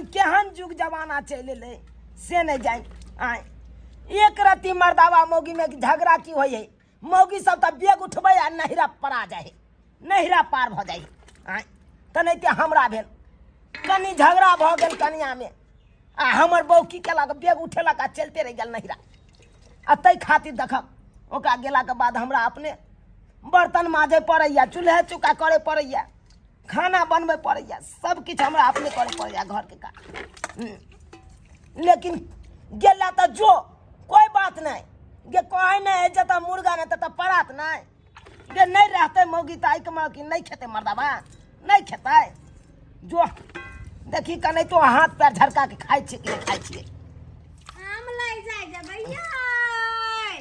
केहन जुग जमाना चलि एलै से नहि जानि। आँय, एक रत्ती मर्दावा मौगीमे झगड़ा की होइ है, मौगी सब तऽ बेग उठबै आ नहिरा पड़ा जाइ है, नहिरा पार भऽ जाइ है। आँय, तेनाहिते हमरा भेल, कनि झगड़ा भऽ गेल कनियामे आ हमर बहू की केलक, बेग उठेलक आ चलिते रहि गेल नहिरा। आ ताहि खातिर देखब ओकरा गेलाके बाद हमरा अपने बर्तन माजै पड़ैए, चूल्हा चौका करै पड़ैए, खाना बनबै पड़ैए, सब किछु हमरा अपने करै पड़ैए घरके काज। लेकिन गेला तऽ जो कोइ बात नहि, गे कहै नहि है जतऽ मुर्गा नहि ततऽ पड़त नहि। गे नहि रहतै मौगी तऽ एहिके मतलब कि नहि खेतै मर्दाबा, नहि खेतै। जो देखी कने तो हाथ पैर झरका के खाइ छियै कि नहि खाइ छियै। आम लै जाइ जेबै यै,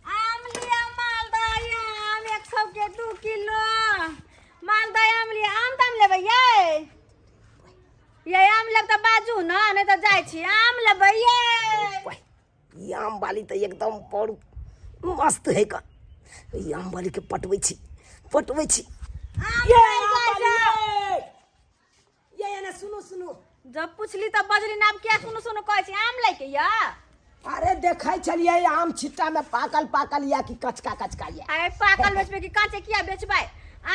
आम लिअ मालदह आम 100 के 2 किलो मालदह आम लिअ। आम ताम लेबै यै? यै आम लेब तऽ बाजू ने, नहि तऽ जाइ छी। आम लेबै यै? ई आम वाली तऽ एकदम बड़ मस्त है का। ई आम वाली के पटबै छी, पटबै छी। आम ये लै आम जाइ वाली, जाउ। ये। ये एने सुनू, सुनू। जब पुछली तब बजली ना, आब किया सुनू सुनू कहै छी? आम लैके या? अरे देखै छलियै आम छिट्टा में पाकल पाकल या कि कचका कचका या। अरे पाकल बेचबै कि कांचे किया बेचबै?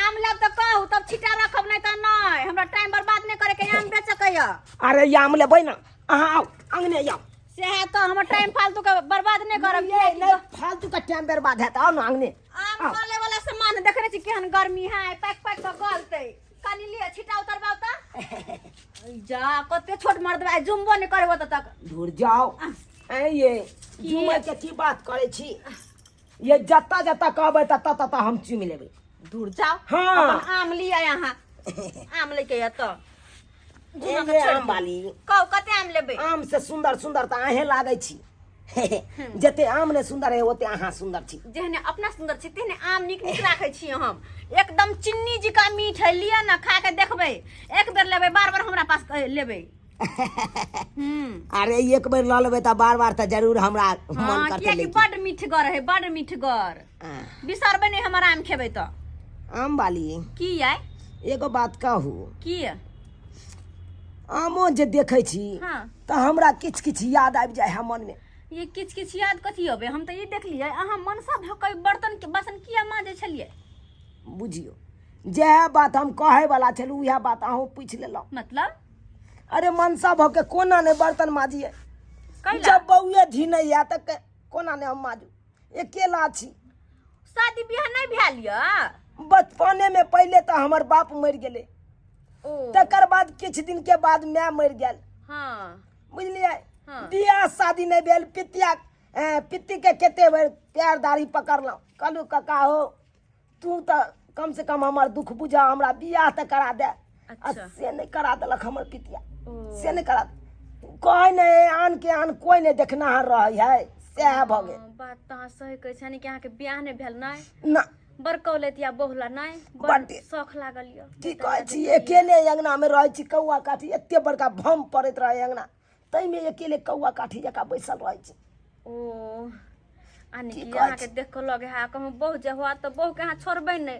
आम लेब तऽ कहू तब छिट्टा रखब, नहीं तऽ नहीं। हमरा टाइम बर्बाद नहीं करे के, आम बेचऽ के या। अरे ई आम लेबै ना, अहाँ आउ अंगने आउ। सेहे तऽ हमर टाइम फालतू के बर्बाद नहीं करब। नहीं, नहीं, फालतू का टाइम बर्बाद है, तऽ आउ ना अंगने। आम आउ। गले वाला सामान देखने छी केहन गर्मी है, पैक पैक के गलतै। कनि लिअ छिटा उतरबाउ तऽ। जा कते छोट मर्द बा, जुम्बो नहीं करबो तऽ तक। दूर जाओ। ऐ ये की? जुमै के की बात करै छी? ये जत्ता जत्ता कहबै तत्ता तत्ता हम चुमि लेबै। दूर जाओ। हाँ। अपन आम लिअ, यहाँ आम लैके यऽ तऽ ए ये आम वाली। कहू कते आम लेबै? आम से सुंदर सुंदर तऽ अहें लागै छी। जते आम ने सुंदर है ओते अहाँ सुंदर छी। जेहने अपना सुंदर छी तेहने आम नीक नीक राखै छी हम, एकदम चिन्नी जकाँ मीठ है। लिअ ने, खा के देखबै, एक बेर लेबै बार बार हमरा पास लेबै। अरे एक बेर लऽ लेबै तऽ बार बार तऽ जरूर हमरा मन हाँ, करतै कियाकि लैके। बड मीठगर है, बड मीठगर। हाँ। बिसरबै नहि हमर आम खेबै तऽ। आम वाली। की आइ? एगो बात कहू? की? आमो जे देखै छी तऽ हमरा किछु किछु याद आबि जाइ है मनमे। ये किछु किछु याद कथी अबै? हम तऽ ई देखलियै अहाँ मनसा भऽ कऽ बर्तन के बासन किया मांजै छलियै? बुझियौ जएह बात हम कहै वाला छलहुँ उएह बात अहूँ पूछि लेलहुँ। मतलब? अरे मनसा भऽ के कोना नहि बर्तन माजियै? कैला? जब बौए धी नहि यऽ तऽ कोना नहि हम माजू? अकेला छी। शादी बियाह नहि भेल यऽ? बचपने में पहले तऽ हमर बाप मरि गेलै, ओ तकर बाद किछु दिन के बाद माय मरि गेल। बुझलियै? बियाह शादी नहि भेल। पितिया पित्ती के कते बेर पैर दाढ़ी पकड़लहुँ, कहलहुँ कका हो तू तऽ कम से कम हमर दुख बुझा, हमरा बियाह तऽ करा दे। आ से नहि करा देलक हमर पितिया, से नहि करा। कहै नहि आन के आन कोइ नहि देखनाहर रहै है, सएह भऽ गेल। हाँ, बात तऽ अहाँ सही कहै छी, यानी कि अहाँके बियाह नहि भेल? नहि ना। बड़ कौलैत या बहुला नहि बड़ बड्ड। शौख लागल यऽ। की कहै छी, अकेले अंगना मे रहै छी, कौआ काठी एते बड़का भम पड़ैत रहै अंगना, ताहिमे अकेले कौआ काठी जकाँ बैसल रहै छी। ओ आ की कि कहै अहाँके छी? देख कऽ लगे है कहूँ बहु जे हुआ तऽ बहुके अहाँ छोड़बै नहि,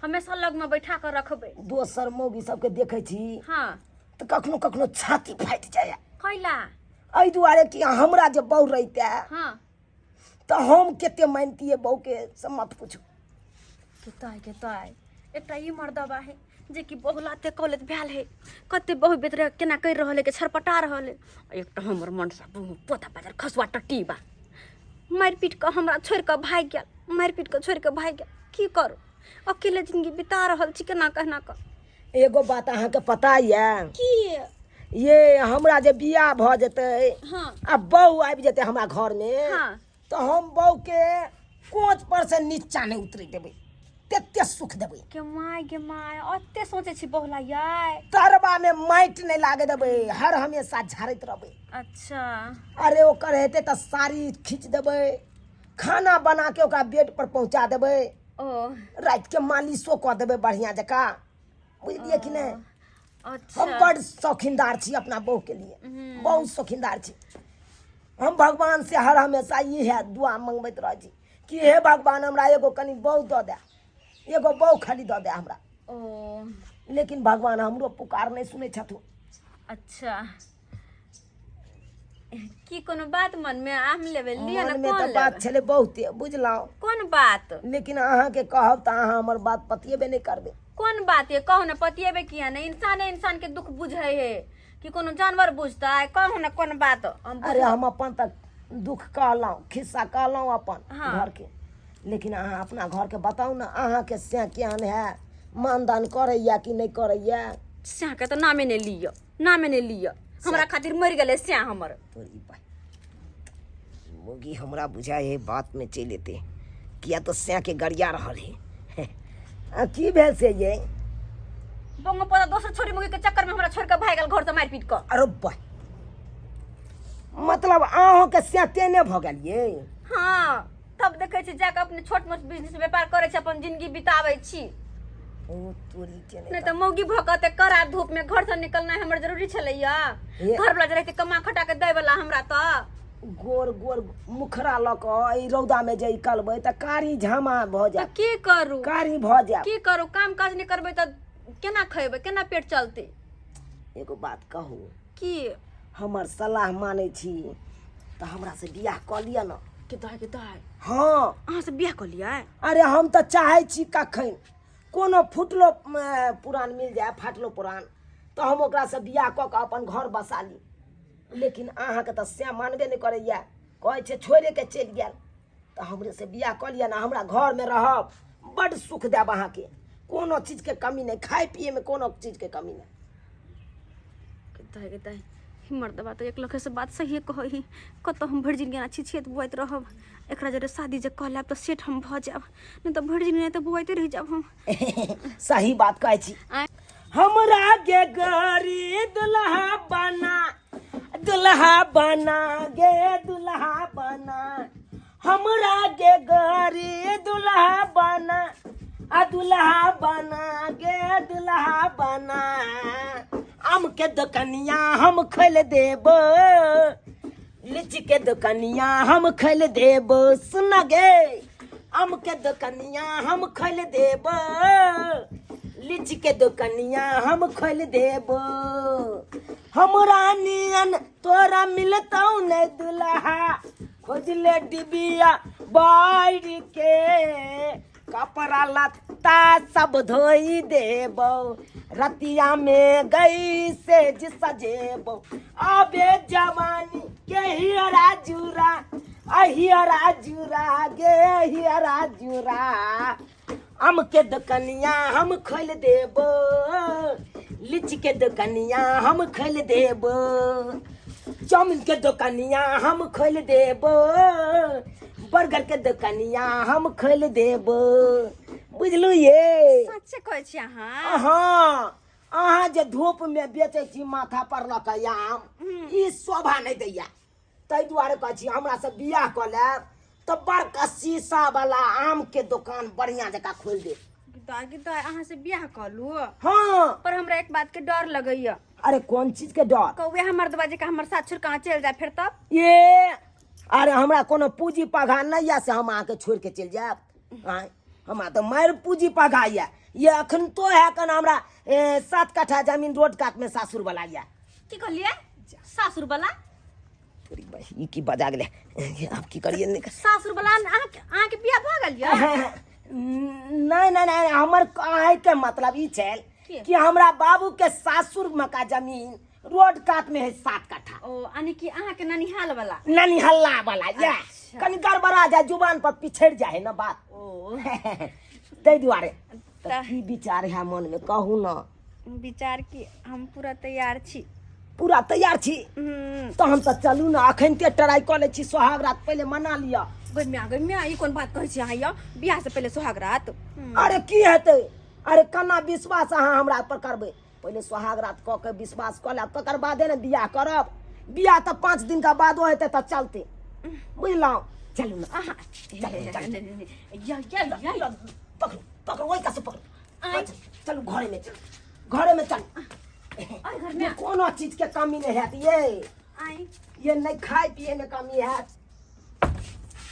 हमेशा लगमे बैठा कऽ रखबै। दोसर मौगी सबके देखै छी तऽ कखनो कखनो छाती फाटि जाइए। कैला? एहि दुआरे कि हमरा जे बहु रहिते तऽ हम कते मानितियै बहुके से मत पूछू। केताय केताय एकटा ई मर्दबा है जे कि बहुलाते कॉलेज भेल है, कते बहु बेतरे केना करि रहल है के छरपटा रहल है। एकटा हमर मनसा बहु पोता बाजार खसुआ टट्टी बा, मारि पीट कऽ हमरा छोड़ि कऽ भागि गेल, मारि पीट कऽ छोड़ि कऽ भागि गेल। की करू, अकेले जिंदगी बिता रहल छी केना केना कऽ। एगो बात अहाँके पता यऽ? की? ये हमरा जे बियाह भऽ जेतै आ बहु आबि जेतै हमरा घरमे तऽ हम बहुके कोच पर से नीचा नहि उतरै देबै, तते सुख देबै। के my गे my, ओते सोचै छी बहुला यै? तरबा में माटि नहि लागे देबै, हर हमेशा झाड़ैत रहबै। अरे ओकर हेतै तऽ साड़ी खींच देबै, खाना बना के ओकरा बेड पर पहुंचा देबै, ओ राति के मालिशो कऽ देबै बढ़िया जकाँ, बुझलियै कि नहि? हम बड़ शौकीनदार छी अपना बहू के लिए, बहुत शौकीनदार छी हम। भगवान से हर हमेशा इएह दुआ मंगबैत रहै छी कि हे भगवान हमरा एगो कनि बहू दऽ दे, एगो बहू खाली दऽ दे हमरा। ओ लेकिन भगवान हमरो पुकार नहि सुनै छथुन। की कोनो बात मन में आम लेबै लिअ ने मन में कोन तऽ बात लेबै छलै बहुते बुझलहुँ। कोन बात? लेकिन अहाँके कहब तऽ अहाँ हमर बात पतियेबे नहि करबै। कोन बात ये कहू ने, पतियेबै किया नहि? इंसाने इंसान के दुख बुझै है कि कोनो जानवर बुझतै? कहू ने कोन बात हम अरे हम अपन तऽ दुख कहलहुँ, खिस्सा कहलहुँ अपन घरके, लेकिन अहाँ अपना घरके बताउ ने, अहाँके से केहन है, मानदान करैया कि नहि करैया? स्याह के तऽ नामे नहि लिअ, नामे नहि लिअ, हमरा खातिर मरि गेलै स्याह हमर। तोरी बाई मुगी हमरा बुझाइ है बात में चलि एतै, किया तऽ स्याह के गरिया रहल है। आ की भेल से ये? बंगो पता दोसर छोरी मुगी के चक्कर में हमरा छोड़ के भाग गेल घर से मारि पीट कऽ। अरे बाई, मतलब अहूँ के स्याह तेने भऽ गेल ये? हाँ, तब देखै छी जाके अपने छोट मोट बिजनेस व्यापार करै छी, अपन जिंदगी बिताबै छी। ओ तोरी के नहि तऽ मौगी भऽ कऽ एते कड़ा धूप में घर से निकलनाइ हमर जरूरी छलैया? घर वाला जे रहते कमा खटा के दै वाला हमरा तऽ गोर गोर मुखरा लऽ कऽ एहि रौदा में जे निकलबै तऽ कारी झामा भऽ तऽ जायत। की करू? कारी भऽ जायत। की करू, काम काज नहि करबै तऽ केना खेबै, केना पेट चलतै? एगो बात कहू? की? हमर सलाह मानै छी तऽ हमरा से बियाह कऽ लिअ ने। के दाय, के दाय? हाँ। अहाँ से बियाह कऽ लिअ? अरे हम तऽ चाहै छी कखन कोनो फुटलो पुरान मिल जाय, फाटलो पुरान, तऽ हम ओकरासँ बियाह कऽ कऽ अपन घर बसा ली। लेकिन अहाँके तऽ से मानबे नहि करैया, कहै छै छोड़िके चलि गेल। तऽ हमरेसँ बियाह कऽ लिअ ने, हमरा घरमे रहब, बड्ड सुख देब अहाँके, कोनो चीजके कमी नहि, खाय पियैमे कोनो चीजके कमी नहि। के दाय, मर्दबा तऽ एक लखे से बात सहिए कहै ही। कतऽ हम भरि जिनगी एना छिछियत बुआइत रहब? एकरा जरे शादी जे कऽ लेब तऽ सेठ हम भऽ जायब, नहि तऽ भरि जिनगी तऽ बुआइते रहि जायब हम। सही बात कहै छी। आँय? हमरा गे गरी दुल्हा बना, दुल्हा बना गे दुल्हा बना, हमरा गे गरी दुल्हा बना, आ दुल्हा बना गे दुल्हा बना। आम के दोकनिया हम खोलि देबो, लीची के दोकनिया हम खोलि देबो। सुन गे, आम के दोकनिया हम खोलि देबो, लीची के दोकनिया हम खोलि देबो। हमरा नियन तोरा मिलतौ ने दुल्हा, खोजले डिबिया बाढ़ के, कपड़ा लत्ता सब धोई देबो, रतिया में गई से सजेबो। अबे जवानी के हियरा जुरा, अहियरा जुरा गे हियरा जुरा। आम के दोकनिया हम खोलि देबो, लीची के दोकनिया हम खोलि देबो, चाउमिन के दोकनिया हम खोलि देबो, बर्गर के दोकनिया हम खोलि देबो। बुझलू ये? सच्चे कहै छी अहाँ? हाँ, अहाँ जे धूप में बेचै छी माथा पर लऽ कऽ आम, ई शोभा नहि दैया। ताहि दुआरे कहै छी हमरा से बियाह कऽ लेब तऽ बड़का शीशा वाला आम के दोकान बढ़िया जकाँ खोलि देब। दाय गे दाय, अहाँ से बियाह कऽ लू? हाँ। पर हमरा एक बात के डर लगैया। अरे कोन चीज के डर? कौवे हमर दबा जे हमर साथ छोड़ कहाँ चलि जाय फेर तब? ये अरे हमरा कोनो पूँजी पघा नहि यऽ से हम अहाँके छोड़ि के चलि जायब? आँय, हमरा तऽ मारि पूँजी पघा यऽ। ये अखन तो है कन हमरा 7 कट्ठा जमीन रोड कात में सासुर वाला यऽ। की कहलियै? सासुर वाला? तोरी बहिन, ई की बजा गेलै? आब की करियै? नहि सासुर वाला अहाँके बियाह भऽ गेल यऽ? नहि नहि नहि, हमर कहैके मतलब ई छल की? कि हमरा बाबू के सासुर मका जमीन रोड कात में है 7 कट्ठा। ओ यानी कि अहाँके ननिहाल वाला? ननिहल्ला वाला या। अच्छा। कनी गड़बड़ा जाय, जुबान पर पिछड़ जाए है ना बात। ओ ताहि दुआरे तऽ की विचार है मन में, कहू ना। विचार की, हम पूरा तैयार छी। पूरा तैयार छी? तहन तऽ चलू ने, अखन ते ट्राई कऽ लै छी, सोहाग रात पहिले मना लिअ। गै म्या, गै म्या, ई कोन बात कहै छी अहाँ यौ, बियाह से पहिले सोहाग रात? अरे की हेतै? अरे केना विश्वास अहाँ हमरा पर करबै? पहिले सोहाग रात कऽ के विश्वास कऽ लेब, तकर बादे ने बियाह करब। बियाह तऽ 5 दिन का बादो हेतै तऽ चलतै, बुझलहुँ? चलू ने। अहाँ चलू, चलू। या या या, पकड़ू पकड़ू, ओहि कात से पकड़ू। आँय। चलू घरे में, चलू घरे में, चलू। आइ घर में कोनो चीज के कमी नहीं हैत ये। आइ ये नहीं खाए पिए में कमी हैत।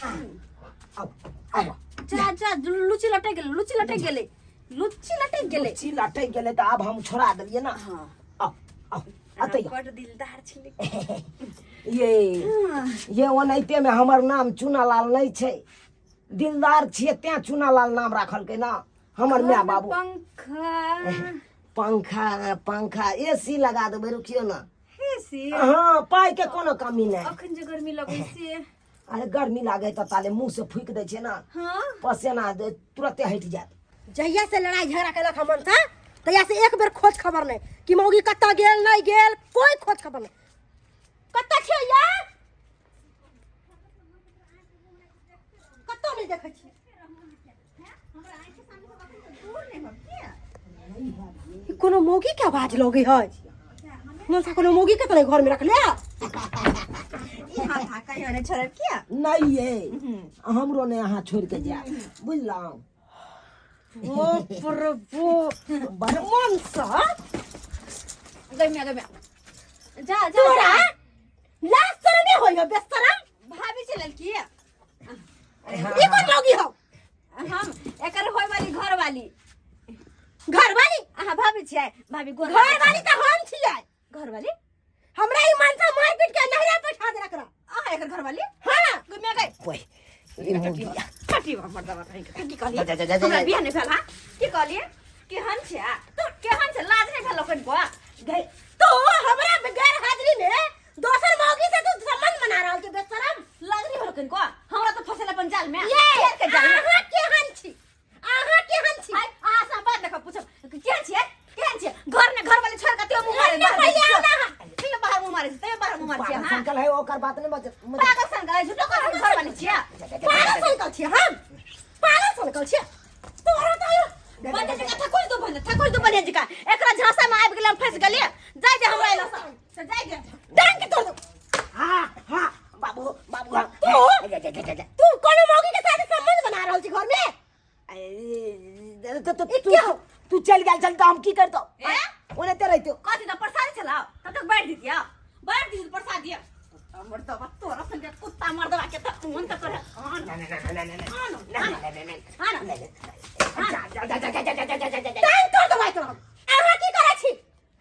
अब अब जा जा, लुची लटक गेलै, लुची लटक गेलै, लुच्ची लटक गेलै। लुच्ची लटक गेलै तऽ आब हम छोड़ा देलियै ना। हाँ। अब अब अतै बड दिलदार छी लेकिन। ये ये ओनाहिते में हमर नाम चुनालाल नहीं छै, दिलदार छियै तें चुनालाल नाम राखलकै ना हमर माय बाबू। पंखा पंखा पंखा एसी लगा देबै, रुकियो ना। हे से हाँ, पाई के कोनो कमी नहीं। अखन जे गर्मी लगै से। अरे गर्मी लागे तऽ ताले मुंह से फूकि दै छै ना। हाँ, पसेना तुरते हटि जायत। जहिया से लड़ाई झगड़ा केलक हमन से, तहिया से एक बेर खोज खबर नहीं कि मौगी कतऽ गेल नहीं गेल, कोई खोज खबर नहीं। कतऽ छियै यार? कतऽ नहीं देखै छियै। ई कोनो मौगी के आवाज लगे है मनसा, कोनो मौगी के तऽ नहीं घर में रखले। ई हाथ कहियो ने छोड़ब किया? नहीं ये हमरो ने अहाँ छोड़ के जायब, बुझलहुँ? ओ प्रभु, मनसा। गर्मिया गर्मिया, जा जा। तोरा लाज शरम नहीं होई है बेशरम? भाभी चलल की। ई कोन मौगी हौ? हम एकर होय वाली घर वाली। घर वाली? अहाँ भाभी छियै? भाभी गोर। घर वाली तऽ हम छियै। घर वाली? हमरा ई मनसा मार पीट के नहरा बैठा देलक रह। अहाँ एकर घर वाली? हाँ। गुमिया गई। ओए, ई मौगिया। कटी मर्दवा कहीं के की कहलियै? जा, जा, जा, जा, हमरा जा। बियाह नहि भेल। हाँ, की कहलियै? केहन छै आ? तू केहन छै? लाज नहि भेल लोकनि को? गई तो हमरा बगैर हाजिरी में दोसर मौगी से तू संबंध बना रहल छी बेशरम। लाज नहि भेल लोकनि को? हमरा तऽ फंसेल अपन जाल में। ये केर के जाल में। अहाँ केहन छी? अहाँ केहन छी? हाय, अहाँ से बात देखो, पूछब केहन छियै, केहन छियै? घर ने घर वाली छोड़ के त्यो मुंह मारे ने बाहर। पहिले आउ ना अहाँ। तैयो बाहर मुंह मारे छै, तैयो बाहर मुंह मारे छै। पागल हाँ संकल है, ओकर बात नहीं बजत। पागल सन गए, झूठो कर घर वाली छियै। पागल सनकल छी हम? पागल सनकल छी तोरा तो? बंदे जी का थकुल दो, बंदे थकुल दो, बंदे जी का एकरा झांसा में आबि गेल, हम फंस गेलियै। जाय दे हमरा एला से, जाय दे। डांग के तोड़ दो। हाँ हाँ, बाबू बाबू, हाँ। तू? जा, जा, जा, जा, जा। तू कोनो मौगी के साथ संबंध बना रहल छी घर में? अरे, तो ई तू क्या हो? तू चल गेल चल, तो हम की करतो? ए? ओने ते रहतो। कथी त प्रसाद छला, तब तक बैठ दितिया, बैठ दितिया प्रसाद दिया। मर्दवा तोरा संगे कुत्ता मर्दवा के त मन त करे आन। ना ना ना ना ना ना। आन। ना आन। ना ना ना। आन। ना ना, जा जा जा जा जा जा जा जा जा। डांग तोड़ दो भाई तोरा। अहाँ की करै छी?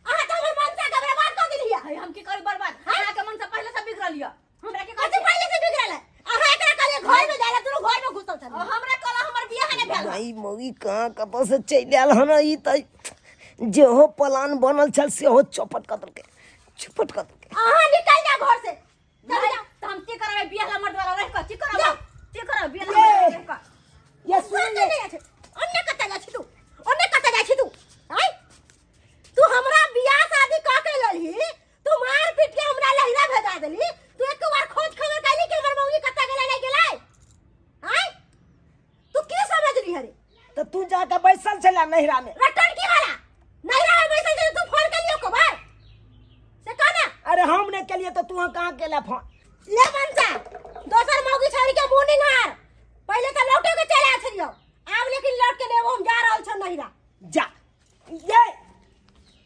अहाँ तऽ हमर मनसा के बर्बाद कऽ देलियै। है, हम की करी बर्बाद? अहाँ के मन से पहले से बिगड़ल यऽ, हमरा की कथी कथी पहिले से बिगड़ल है? अहाँ एकरा कहलियै घर में जाय ला, दुनू घर में घुसल छल। हमरा कहला हमर बियाह नहि भेल। भाई, मौगी कहाँ कतऽ से चलि आयल हन? ई तऽ जेहो प्लान बनल छल सेहो चौपट कऽ देलकै, चौपट कऽ देलकै। अहाँ निकल जाओ घर से, चल जाओ। तऽ हम की करबै बियाह ला मर्द वाला रहि कऽ? की करबै? की करबै बियाह ला ये। मर्द वाला रहि कऽ? ये सुन सुन के नहीं छै। ओन्ने कतऽ जाइ छी तू? ओन्ने कतऽ जाइ छी तू? आय, तू हमरा बियाह शादी कऽ के लेलही, तू मार पीट के हमरा लहिरा भेजा देली। तू एक बार खोज खबर कैली कि हमर मौगी कतऽ गेलै नहीं गेलै? आय, तू की समझली हरे? तऽ तू जाके बैसल छला नैहरा में। रटन की वाला नैहरा में बैसल छे, तू फोन केलियो को बार से कह ना। अरे, हम नहि केलियै तऽ तू कहाँ केला फोन? ले मनसा, दोसर मौगी छोड़ के मुंह निहार। पहिले तऽ लौटे के चले आयल छलियो, आब लेकिन लौट के लेबो। हम जा रहल छौ नैहरा। जा।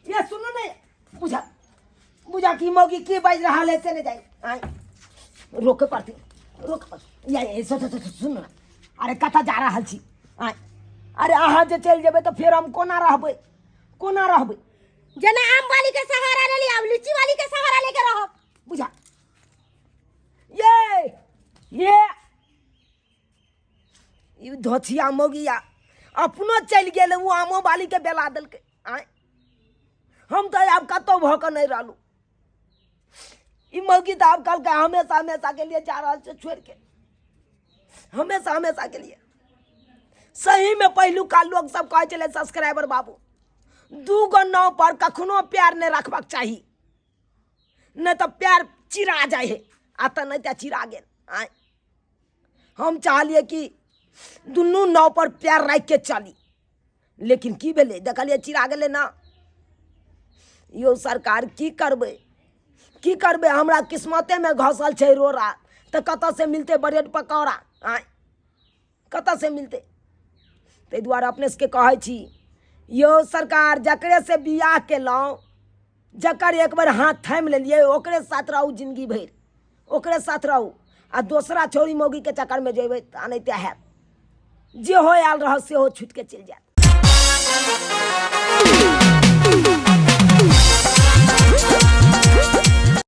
ये सुनू ने, बुझा बुझा की मौगी की बाजि रहल है से नहि जाय। आय, रोके पड़तै, रोके पड़तै। ये ये सुन सुन सुन ना, अरे कतऽ जा रहल छी? आय, अरे अहाँ जे चलि जेबै तऽ फेर हम कोना रहबै, कोना रहबै? जेना आम वाली के सहारा लेली, आब लीची वाली के सहारा लेके रहब। बुझा, ये ई धोथिया मौगिया अपनो चलि गेल, ओ आमो बाली के बेला देलकै। आँय, हम तऽ आब कतहु भऽ कऽ नहि रहलहुँ। ई मौगी तऽ आब कहलकै हमेशा हमेशा के लिए जा रहल छै छोड़ि के, हमेशा हमेशा के लिए। सहीमे पहिलुका लोक सब कहै छलै, सब्सक्राइबर बाबू, दू गो नाव पर कखनो प्यार नहि रखबाक चाही, नहि तऽ प्यार चिरा जाइ है। आ तऽ नहि तऽ चिरा गेल। आँय, हम चाहलियै कि दुनू नाव पर प्यार राखि के चली, लेकिन की भेलै? देखलियै चिरा गेलै ना। यौ सरकार, की करबै, की करबै? हमरा किस्मतेमे घसल छै रोड़ा, तऽ कतऽसँ मिलतै ब्रेड पकौड़ा? आँय, कतऽसँ मिलतै? ताहि दुआरे अपने सबके कहै छी यौ सरकार, जकरे से बियाह केलहुँ, जकर एक बेर हाथ थामि लेलियै, ओकरे साथ रहू, जिंदगी भरि ओकरे साथ रहू। आ दोसरा छौड़ी मौगीके चक्करमे जेबै तऽ अनाहिते हैत, जेहो आयल रहत सेहो छुटिके चलि जायत।